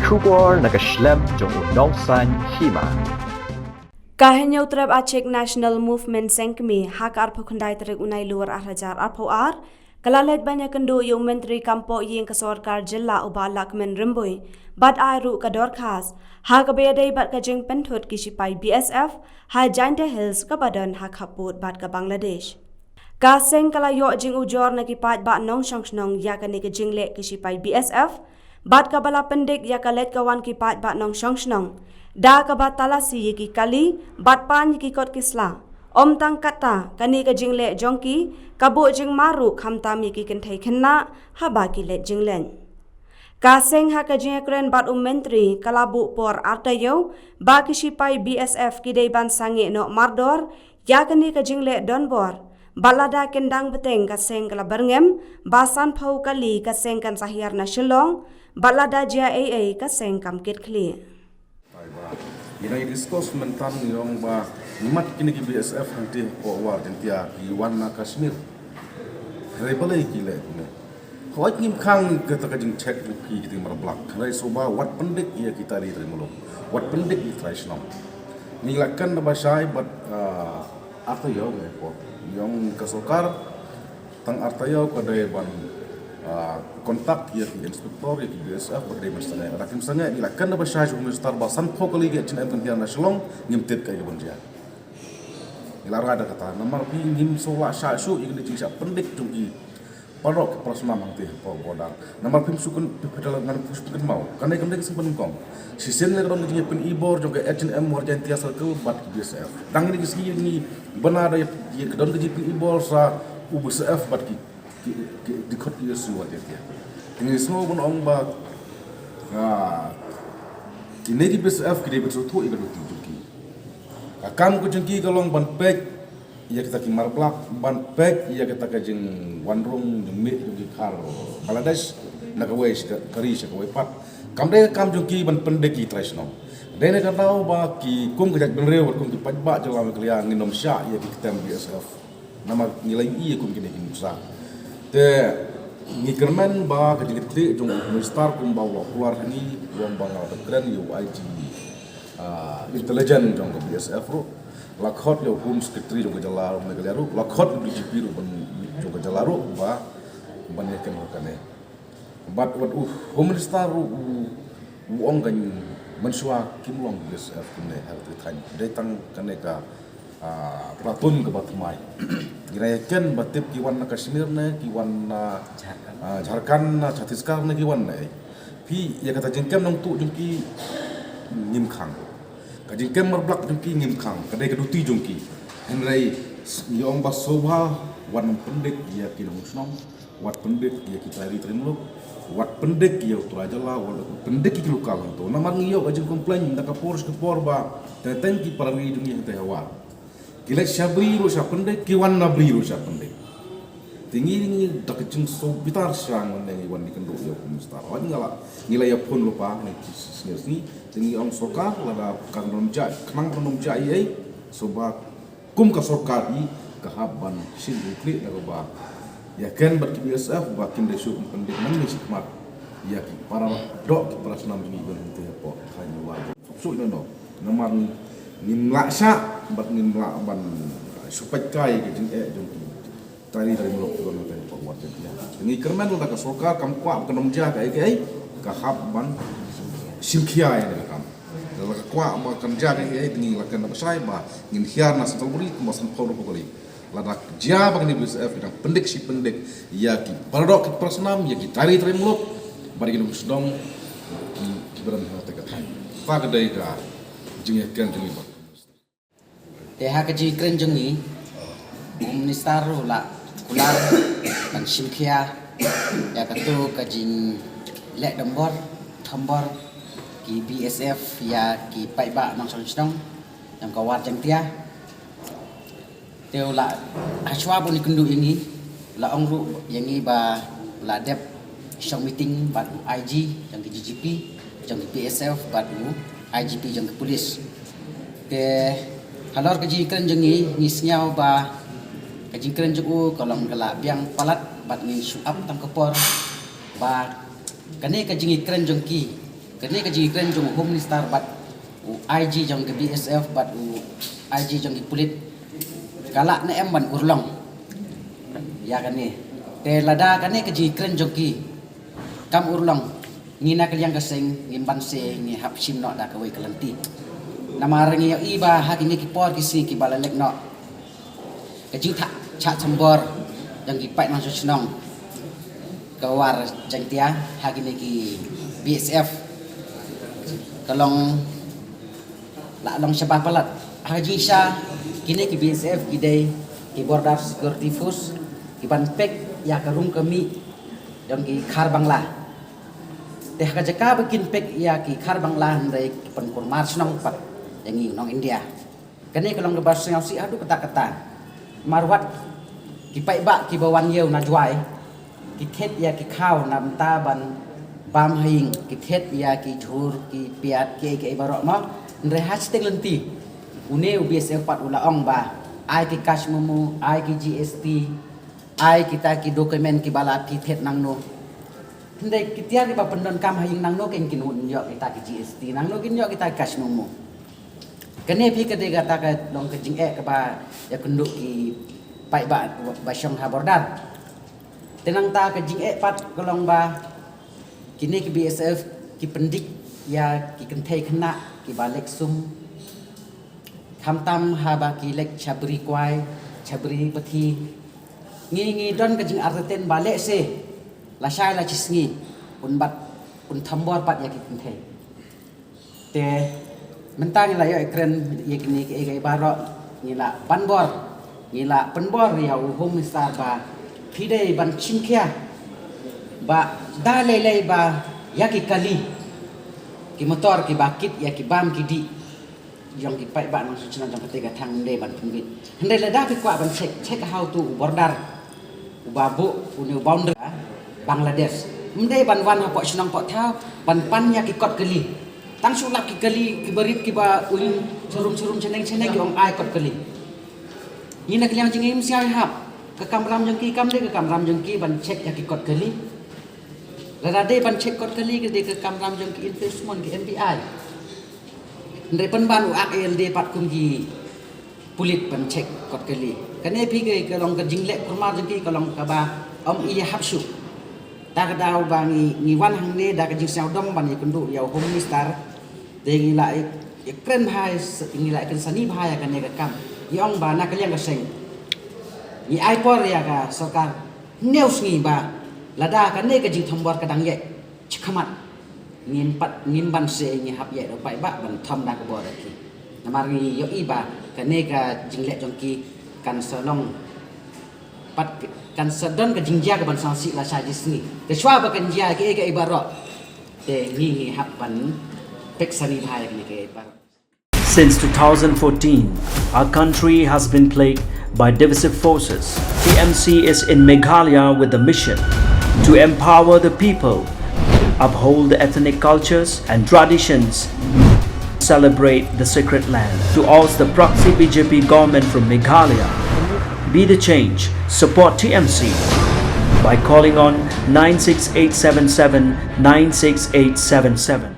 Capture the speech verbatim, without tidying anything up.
Khubor na ka shlem jong u nongsan hima. Ka Hynñiewtrep Achik National Movement Sengkmie ha ka arphew khyndai tarik u Nailur arhajar arphew ar ka la leit ban ïakynduh ïa u Myntri kam poh ïing ka sorkar jylla u Bah Lahkmen Rymbui bad ai ruh ka dorkhas ha kaba ïadei bad ka jingpynthut ki shipai B S F ha Jaintia Hills kaba don ha khappud bad ka Bangladesh. Ka seng ka la ïoh jingujor na ki paidbah nongshong shnong ïa kane ka jingleh ki shipai B S F bad kaba la pyndik ïa ka leit ka wan ki paidbah nongshong shnong da kaba talasi ïa ki kali bad pan ïa ki kot ki sla. Ym tang katta, kane ka jingleh jong ki ka buh jingma ruh khamtam ïa ki kynthei khynnah haba ki leit jingleh. Ka seng ha ka jingïakren bad u Myntri ka la buh por artaïew ba ki shipai B S F ki dei ban sangeh noh mardor ïa kane ka jingleh donbor. Bad lada kin dang bteng ka seng ka la byrngem ba sanphew kali ka seng kan sa hiar na Shillong, bad lada jia ei ei ka seng kam kit khlieh. Ïa ngi discuss mynta ngi ong ba ngi mat kine ki B S F hangtei hapoh War Jaintia ki wan na Kashmir. Hynrei balei ki leh kumne? Hooid ngim khang kata ka jingcheck ki, ki dei mar blak. Hynrei shuh ba wat pyndik ïa ki tari tari muluk. Wat pyndik ïa ki trai shnong. Ngi la kren da ba shai bad, ah, artaïew ngi por. Ngi ong ka sorkar tang artaïew ka dei ban, ah, contact ïa ki inspector ïa ki B S F ba ka dei ban sangeh. Lada kim sangeh ngi la kren da ba shai sha u minister ba sanphew kali ki H and M kan hiar na Shillong, ngim tip kaei kaban jia. Ngi la rai da kata namar phi ngim shu lah shah shuh ïa kine ki jingshah pyndik jong ki paralok ki para snam hangtei hapoh border. Namar phim shu kyn, phi, phi da la ngan phi shu pynkynmaw. Kane kam dei ka seng pynnyngkong. Shisien lei ka don ka jingïapynibor jong ka H and M War Jaintia Circle bad ki B S F. Dang ïa kine ki sngi ngi bna da ïa, ïa ka don ka jingïapynibor sa u B S F bad ki, ki, ki dkhot ki S U War Jaintia. Ngi sngew ban ong ba, ah, kine ki B S F ki dei ban sngewthuh ïa ka duty jong ki. Ka kam ka jong ki ka long ban peit ïa kita ki mar blak, ban peit ïa kita ka jingwanrung jingmih jong ki khar Bangladesh na kawei sha ka, ka ri sha kawei pat. Kam dei ka kam jong ki ban pyndik ïa ki trai shnong. Dei na ka daw ba ki kum ka jaitbynriew bad kum ki paidbah jong ka Meghalaya ngin ym shah ïa ki ktem B S F. Namar ngi la ïohi ïa kum kine ki nuksa. Te ngi kyrmen ba ka jingkitkhlieh jong u minister kumba u la kular ha ngi, u ong ba nga la kren ïa u I G, ah, intelligence jong ka B S F ruh, la khot ïa u Home Secretary jong ka jylla Meghalaya ruh, la khot ïa u D G P ruh ban, jong ka jylla ruh ba ban ïa kynmaw kane. Bad wat u Home Minister ruh u, u ong kan mynshuwa kim long B S F kumne ha ka thaiñ. Dei tang kane ka, ah, platoon kaba thymmai. Ngi la ïa ken ba tip ki wan na Kashmir ne, ki wan na, Jharkhand, ah, Jharkhand, na Chhattisgarh ne, ki wan na ei. Phi ïa kata jingkem nongtuh jong ki ngim khang. Ka jingkem marblak jong ki ngim khang, ka dei ka duty jong ki. Hynrei ngi ong ba sngewbha wat nym pyndik ïa ki nongshong, wat pyndik ïa ki trai ri trai muluk, wat pyndik ïa u trai jylla, wat pyndik ïa ki local hangto. Namar ngi ïoh ka jingcomplain na ka por sha ka por ba teng teng ki para ri jong ngi hangtei ha War. Ki leit sha Bri ruh sha pyndik, ki wan na Bri ruh sha pyndik. Te ngi, ngi da ka jingsngewbitar sha ngi, ngi wan ngi kynduh ïa u Home Minister. Hooid ngi la, ngi la ïa phone lypa, ngi ki sngewsih. Te ngi ong sorkar, lada kan ym jia, khnang kan ym jia ei ei, sngewbha kum ka sorkar hi ka hap ban shim jingkitkhlieh na kaba ïa ken bad ki B S F ba kim dei shuh ban pyndik nangne shakhmat ïa ki para doh ki para snam jong ngi ban hangtei hapoh thaiñ War. Suk suk ïa no. Namar ngim lah shah bad ngim lah ban shu peit kai ka jingeh jong ki trai ri trai muluk ki don hangtei hapoh War Jaintia. Ngi kyrmen lada ka sorkar kam kwah ba kan ym jia kaei kaei, ka hap ban shim khia ïa kane ka kam. Lada ka kwah ba kan jia kaei kaei, te ngi la kren da ba shai ba ngin hiar na Central Bureau kumba sanphew arphew kali. Lada jia ba kane B S F ki dang pyndik shi pyndik ïa ki para doh ki para snam, ïa ki trai ri trai muluk bad ïa ki nongshong shnong ki, kiba don hangtei ka thaiñ. Kata ka dei ka jingïakren jong ngi bad. Te ha ka jingkren jong ngi, u Minister u la kular ban shim khia ïa kato ka jingleh donbor thombor ki B S F ïa ki paidbah nongshong shnong jong ka War Jaintia. Te u la, hashwa ban ïakynduh ïa ngi, u la ong ruh ïa ngi ba u la dep shong meeting bad u I G jong ki D G P, jong ki B S F bad u I G P jong ki police. Te halor ka jingkren jong ngi, ngi sngew ba ka jingkren jong u ka long ka la biang palat bad ngin shu ap tang ka por ba kane ka jingkren jong ki Kane ka jingkren jong u Home Minister bad u I G jong ka B S F bad u I G jong ki pulit ka lah ne em ban urlong ïa kane. Te lada kane ka jingkren jong ki kam urlong, ngi na ka liang ka seng ngim banse ngi hap shim noh da kawei ka lynti. Namar ngi ïohi ba ha kine ki por ki sngi kiba la leit noh, ka jingthah shah thombor jong ki paid nongshong shnong ka War Jaiñtia ha kine ki B S F ka long, la long shabar palat. Ha ka jingshisha kine ki B S F ki dei ki Border Security Force kiban peit ïa ka rung ka mih jong ki Khar Bangla. Te ha ka jaka ba kin peit ïa ki Khar Bangla, hynrei ki pynkulmar shnong pat ïa ngi nong India. Kane ka long kaba sngewsih haduh katta katta. Namar wat ki paidbah kiba wan ïew na Jowai ki thied ïa ki khaw na bynta ban bam ha ïing, ki thied ïa ki jhur, ki piat, kiei kiei baroh mo. Hynrei ha shiteng lynti une u B S F pat u la ong ba ai ki cash memo, ai ki G S T, ai kita ki document kiba la thied nangno. Hynrei ki tiar kiba pyndonkam ha ïing nangno kin, kin ïoh kita ki G S T, nangno kin ïoh kita ki cash memo. Kane phi ka dei kata ka long ka jingeh kaba ïakynduh ki paidbah ba shong ha border. Te nangta ka jingeh pat ka long ba kine ki B S F ki pyndik ïa ki kynthei khynnah kiba leit sum, khamtam haba ki leit sha bri kwai, sha bri pathi. Ngi, ngi don ka jingartatien ba lehse lashai la shi sngi un bat, un thombor pat ïa ki kynthei. Te mynta ngi la ïoh ïakren ïa kine kiei kiei baroh, ngi la ban bor, ngi la pynbor ïa u Home Minister ba phi dei ban shim khia ba da lei lei ba ïa ki kali, ki motor kiba kit ïa ki bam ki dih jong ki paidbah nongshong shnong jong kata ka thaiñ, ym dei ban pynbit. Hynrei lada phi kwah ban check, check ha uto u border uba buh une u boundary Bangladesh. Ym dei ban wan hapoh shnong poh thaw ban pan ïa ki kot kali. Tang shu lap ki kali kiba rit kiba uin sharum sharum shaneng shaneng ki ong ai kot kali. Ngi na ka liang jong ngi ym sngewhap. Ka kamram jong ki kam dei ka kamram jong ki ban check ïa ki kot kali. Lada dei ban check kot kali ka dei ka kamram jong ki enforcement, ki M P I. Hynrei pynban u ak A L D pat kum ki pulit ban check kot kali. Kane phi ka, ka long ka jingleh kulmar jong ki, ka long kaba ym i hap shuh. Ta ka daw ba ngi, ngi wan hangne da ka jingsngewdom ban ïakynduh ïa u Home Minister. Te ngi la ïa, ïakren bha, ngi la ïakren sani bha ïa kane ka kam. Ngi ong ba na ka liang ka seng ngi ai por ïa ka sorkar hynñiew sngi ba lada kane ka jingthombor ka dang ïaid shakhmat, ngin pat, ngin banse ngi hap ïaid da u paidbah ban thom da ka bor ïa ki. Namar ngi ïohi ba kane ka jingleh jong ki kan sa long pat, kan sa don ka jingjia kaban sngewsih lashai shi sngi. Te shuwa ba kan jia kiei kiei baroh, te ngi, ngi hap ban peit sani bha ïa kine kiei baroh. Since two thousand fourteen, our country has been plagued by divisive forces. T M C is in Meghalaya with the mission to empower the people, uphold the ethnic cultures and traditions, celebrate the sacred land. To oust the proxy B J P government from Meghalaya, be the change. Support T M C by calling on nine six eight seven seven nine six eight seven seven.